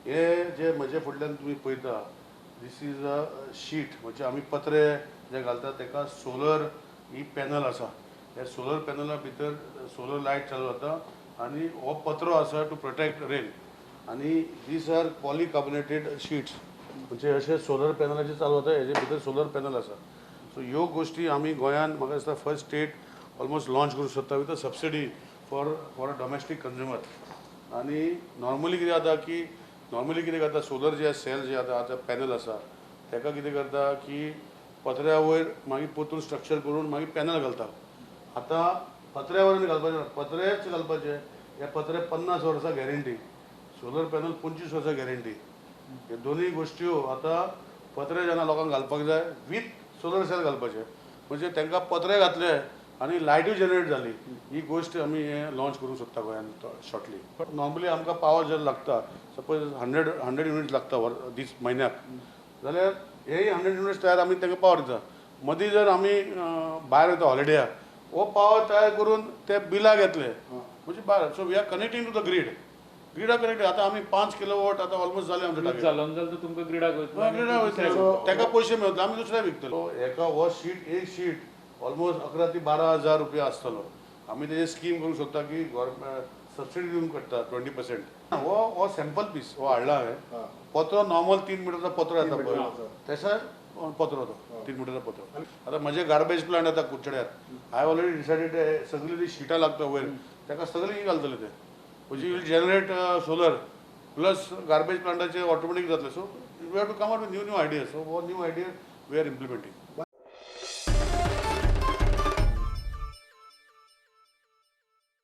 हे जे म्हजे फुडल्यान तुमी पळयता, this is a sheet, म्हणजे आमी पत्रे जे घालता ताका सोलर ही पॅनल आसा. ह्या सोलर पॅनला भितर सोलर लायट चालू जाता आनी हो पत्रो आसा टू प्रोटेक्ट रेन. आनी these are पॉलिकार्बोनेटेड शीट्स, म्हणजे अशे सोलर पॅनलाचेर चालू जाता, हेजे भितर सोलर पॅनल आसा. सो ह्यो गोश्टी आमी गोंयान म्हाका दिसता फर्स्ट स्टेट ऑलमोस्ट लॉन्च करूंक सोदता with a subsidy for a domestic consumer. आनी नॉर्मली कितें जाता की नॉर्मली कितें करता, सोलर जे सेल जे आतां आतां पॅनल आसा ताका कितें करता की पत्र्या वयर मागीर परतून स्ट्रक्चर करून मागीर पॅनल घालता. आतां पत्र्या वयर घालपाचें ना, पत्रेच घालपाचे. हे पत्रे 50 वर्सां गॅरंटी, सोलर पॅनल 25 वर्सां गॅरंटी. हे दोनूय गोश्ट्यो आतां पत्रे जेन्ना लोकांक घालपाक जाय वीथ सोलर सेल घालपाचे, म्हणजे तांकां पत्रे घातले आनी लायटूय जनरेट जाली. ही गोश्ट आमी हे लॉन्च करूंक सोदता गोंयांत शॉर्टली. नॉर्मली आमकां पावर जर लागता, सपोज 100 युनिट्स लागता वर दीस म्हयन्याक, जाल्यार हे 100 युनिट्स तयार आमी तांकां पावर दिता. मदीं जर आमी भायर वयता हॉलिडेयाक, हो पावर तयार करून ते बिलाक येतले म्हणजे भायर. So we are connecting to the grid, ग्रिडाक connect. आतां आमी 5 किलोवॉट आतां ऑलमोस्ट जालें आमचें टार्गेट. जालोन जाल्यार तुमकां ग्रिडाक वयतलो, ग्रिडाक वयतलो, ताका पयशे मेळटले, आमी दुसऱ्याक विकतलो. हेका हो शीट, एक शीट ऑलमोस्ट 11 ते 12 हजार रुपया आसतलो. आमी तेजे स्कीम करूंक सोदता की गव्हर्मेंट सबसिडी दिवन काडटा 20%. हो हो सॅम्पल पीस हो हाडला हांवें. पत्रो नॉर्मल 3 मिटरचो पत्रो येता पळय, तशें पत्रो तो 3 मिटरचो पत्रो. आतां म्हजें गार्बेज प्लांट येता कुडचड्यार, हांवें ऑलरेडी डिसायडेड सगळीं ती शिटां लागता वयर, ताका सगळीं घालतले ते, म्हणजे will generate solar plus garbage प्लांटाचे automatic जातले. So we have to come out with new new ideas. So हो new idea we are implementing.